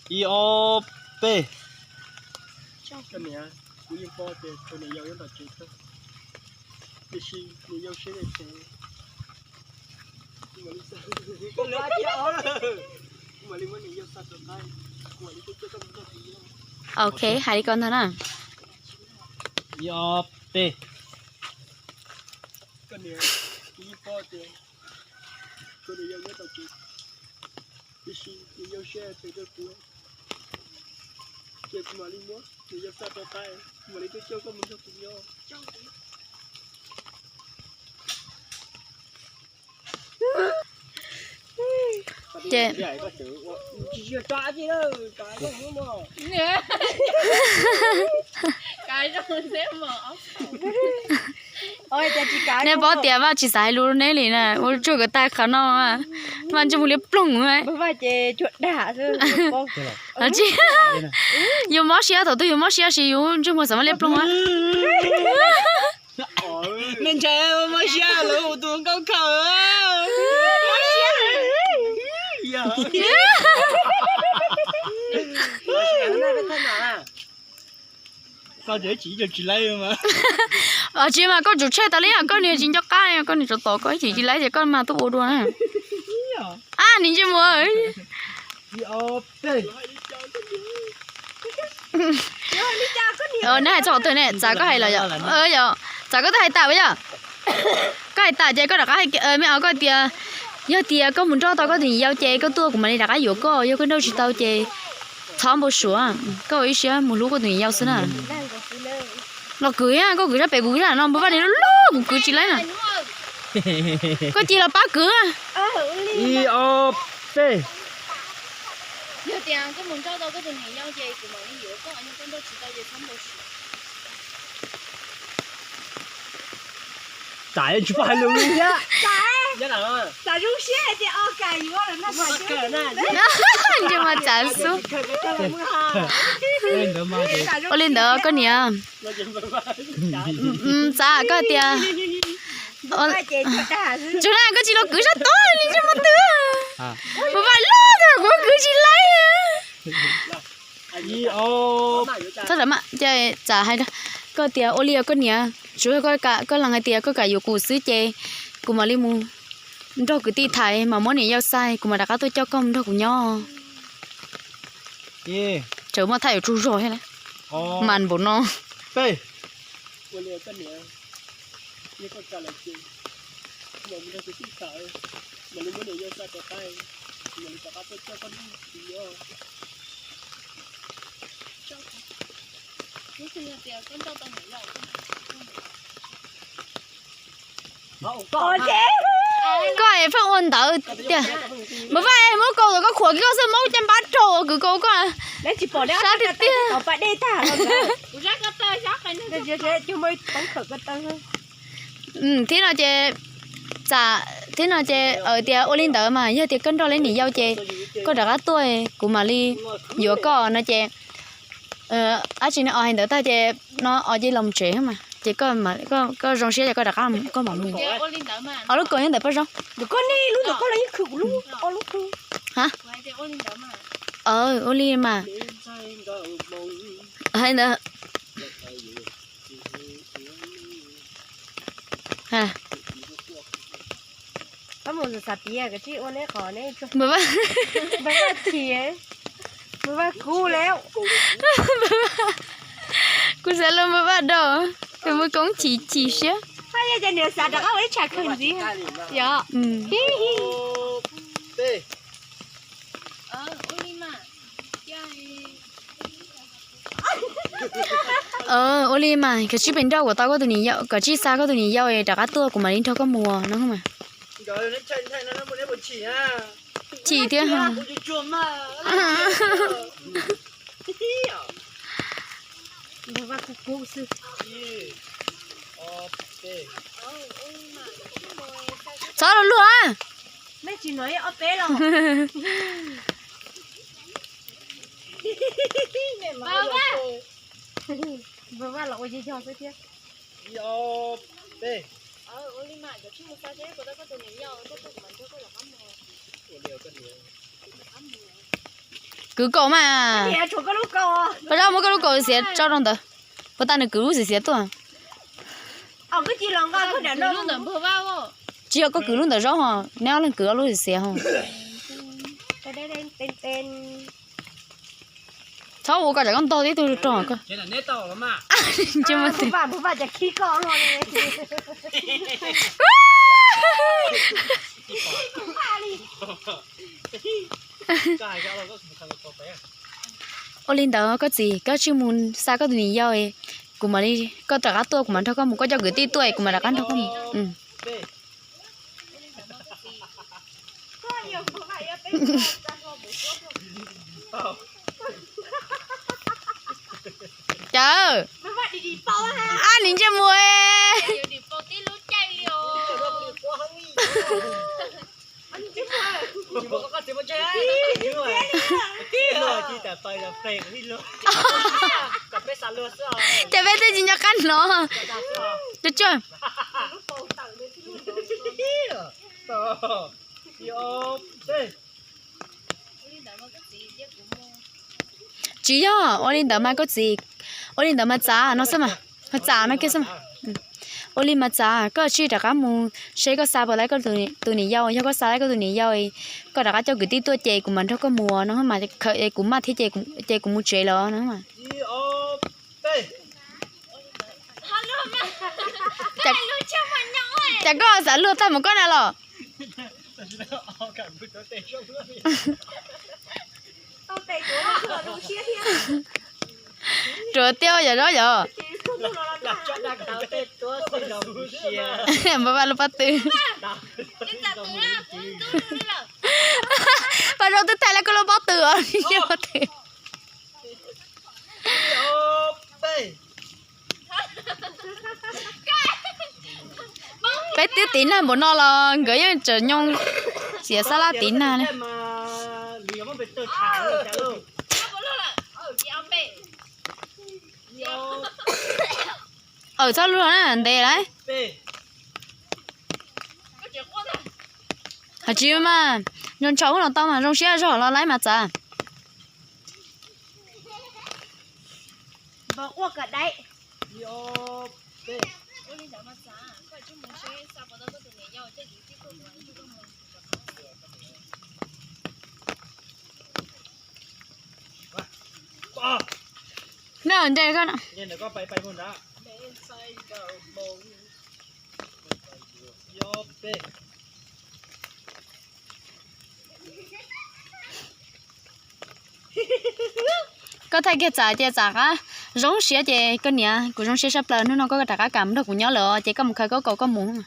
Ib ob peb. Koj niam, kuv yeej paub tias tus niam yau nyob tom tsev tag, tiam sis niam yau siab phem. Ok, hais li ko ntag na. Ib ob peb. Koj niam, kuv yeej paub tias tus niam yau nyob tom tsev, tiam sis niam yau siab phem rau kuv, ces kuv mam li muab niam yau xa rau qab, kuv mam li tuaj coj koj mus nrog kuv nyob. Ces nej paub tias Vaj tsis xav hais lus rau neb li na, ua tsuag kom tag qhov no, Vaj ntsej muag liab ploog. Tsis, yus mob siab, thaum twg yus mob siab ces yus ntsej muag xav liab ploog. Me ntshai mob siab lawv tus nkauj khaws. Koj tsis tsis laib mas. Tsis mas koj tsum tshaj tau li, koj niag tsis nco qab, koj niag tsov tom koj ib chim tsis laib ces koj mas tuaj ua dua na. A, niag ntsej muag. Neb hais txog qhov twg ne? Txav koj hais los yom? Yog, txav koj twb hais tas yom? Koj hais tas ces koj rov qab, me os, koj tias yog tias koj mus nrog tau koj tus niam yau ces koj tuaj kuv mam li rov qab yuav koj, yog koj nrog tsis tau ces txhob npau suav, koj ua ib siab mus hlub koj tus niam yau xwb na. Los kwv, koj kwv sab pem kuv kwv sab no, npawg Vaj niag loj loj kuv kwv tsis laib na. Koj cia los pab kwv. Ib ob peb. Yog tias koj mus nrog tau koj tus niam yau ces kuv mam li yuav koj, yog koj nrog tsis tau ces txhob npau suav. Tsam tsis paub hais lus li thiab. Ntsej muag txav xwb. Ua li ntawd koj niam. Txav koj tias, tsuas na koj tsis los kwv sab tod li ntsej muag twg. Npawg Vaj loj tag kuv kwv tsis laib. Txav hais, koj tias ua li os koj niam, tsuas yog koj lees hais tias koj kam yuav kuv xwb ces kuv mam li mus nrog kwv tij tham mas muab niam yau xa, kuv mam rov qab tuaj coj koj mus nrog kuv nyob. Tseem muaj thaij yuav tsaug zog thiab, mas npaum no. Koj es pheej ua ntawd tiag. Npawg Vaj, muab kaus tom koj khuam kiag koj xwb, muab caj npab rau kwv kaus koj. Sab tiag tiag. Thiab no ces, txav, thiab no ces tias ua li ntawd mas yog tias koj nrog lawv niam yau ces koj rov qab tuaj kuv mam li yuav koj no ces, dab tsi ne, os hais ntawd tag ces no os cia li los tsev mas ces koj zoo siab ces koj rov qab koj mam mus. Os lub kaus nyob ntawm Paj Zaub. Koj niag lub ntawm koj los yeej khwv kuv lub, ob lub khwv. Ha, ua li mas. Hais ntawd. Npawg Vaj, npawg Vaj kub lawm. Kuv xav los npawg Vaj do, tus muaj koob chim chim siab. Ua li mas koj tsij pem nrog kuv tau koj tus niam yau, koj tsij xa koj tus niam yau rov qab tuaj kuv mam li nrog koj mus no mas. Chim thiab. Txhob luag luag. Npawg Vaj los ua yog yog xwb thiab. Kwv kaus mas. Pab zab muab koj lub kaus xiav tso rau ntawd. Puas tas nws kwv lub xiav xiav tuaj. Tsis yog koj kwv lub ntawm zaub ho, neb ob leeg kwv ob lub xiav xiav ho. Txhob ua koj tsam koj ntog tib tug rog koj. Ua li ntawd koj txiv, koj tsij mus xa koj tus niam yau, kuv mam li, koj rov qab tuaj kuv mam nrog koj mus, koj coj kwv tij tuaj kuv mam rov qab nrog koj mus. Cas, ab nim ntsej muag. Cas peb twb tsis nco qab hnov. Tsuag tsuag. Tsis yog, ua li ntawd mas koj txiv, ua li ntawd mas txav no xwb mas, ho txav no kiag xwb mas. Ua li mas txav, koj tsij rov qab mus seb koj xa puas tau koj tus niam yau, yog koj xa tau koj tus niam yau, koj rov qab coj kwv tij tuaj ces kuv mam nrog koj mus no mas, kuv maj thiab ces kuv mus tsev lawm no mas. Cas koj xav luag tag mus koj na los? Ruam tiag yom, zaub yom. Npaj vaj lub pob tw. Paj zaub twb thaij lawm koj lub pob tw os, pob tw. Peb twb tiv nag npaum no los nkawd yeej tseem nyoo xiav xab laj tiv nag li. Aws, txhob luag na, ntev lawm. Hos tsis mas, ntshaus no tau mas zoo siab zog los laib mas txav. Na, nte koj. Koj thaij kiag txav ces txav qab zoo siab ces koj niam kuv zoo siab sab plaws, hnub no koj rov qab kam nrog kuv nyob lawm ces koj mus khaws koj kaus koj mus.